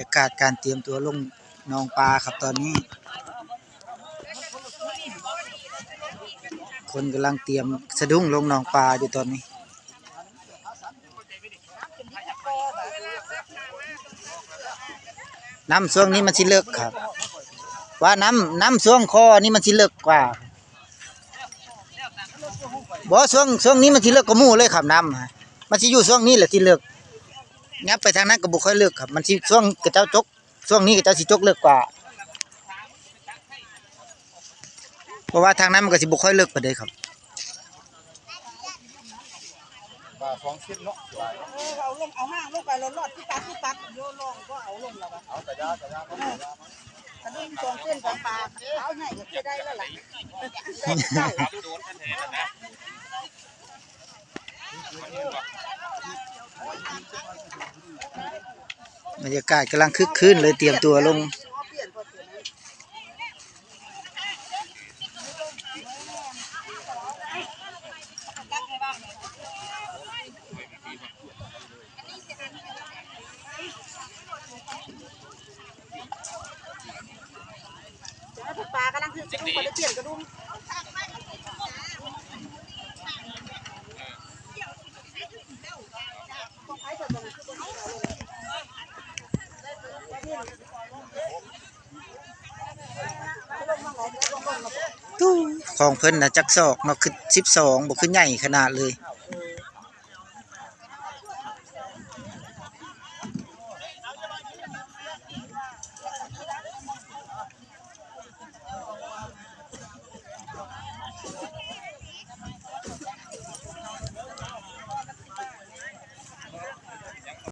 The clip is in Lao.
ຍາກາດການຕຽມຕົວລົງໜອງປາຄັບຕອນນີ້. ຄົນກຳລັງຕຽມສະດຸ້ງລົງໜອງປາຢູ່ຕອນນີ້. ນ້ຳຊ່ວງນີ້ມັນຊິເລິກຄັບ ວ່ານ້ຳ ນ້ຳຊ່ວງຄໍນີ້ມັນຊິເລິກກວ່າ. ບໍ່ ຊ່ວງ ຊ່ວງນີ້ມັນຊິເລິກກວ່າໝູ່ເລີຍຄັບ ນ້ຳ ມັນຊິຢູ່ຊ່ວງນີ້ແຫຼະທີ່ເລິກ. ຫຍັບໄປທາງນັ້ນກໍບໍ່ຄ່ອຍເລິກຄັບ ມັນຊິຊ່ວງຂະເຈົ້າຈົກ ຊ່ວງນີ້ຂະເຈົ້າຊິຈົກເລິກກວ່າ ເພາະວ່າທາງນັ້ນມັນກໍຊິບໍ່ຄ່ອຍເລິກປານໃດຄັບ. ປາສອງເຊັນເນາະ ເອີ ເອົາລົງ ເອົາຫາງລົງໄປລອດໆ ຕຶກຕັກ ຕຶກຕັກ ໂຍ ລອງກໍເອົາລົງແລ້ວວ່າ ເອົາກະຢາ ກະຢາ ເອີ ກະຢາ ຄັນລົງສອງເຊັນກໍປາຂາວໃຫຍ່ກໍຄືໄດ້ແລ້ວລະ. ບັນຍາກາດກຳລັງຄຶກຄື້ນເລີຍ ຕຽມຕົວລົງ. ປາກຳລັງຂຶ້ນສະດຸ້ງ ບໍ່ໄດ້ປ່ຽນກະດຸມ. ຂອງເພິ່ນນະຈັກສອກເນາະ ຄືສິບສອງ ບໍ່ຄືໃຫຍ່ຂະໜາດເລີຍ.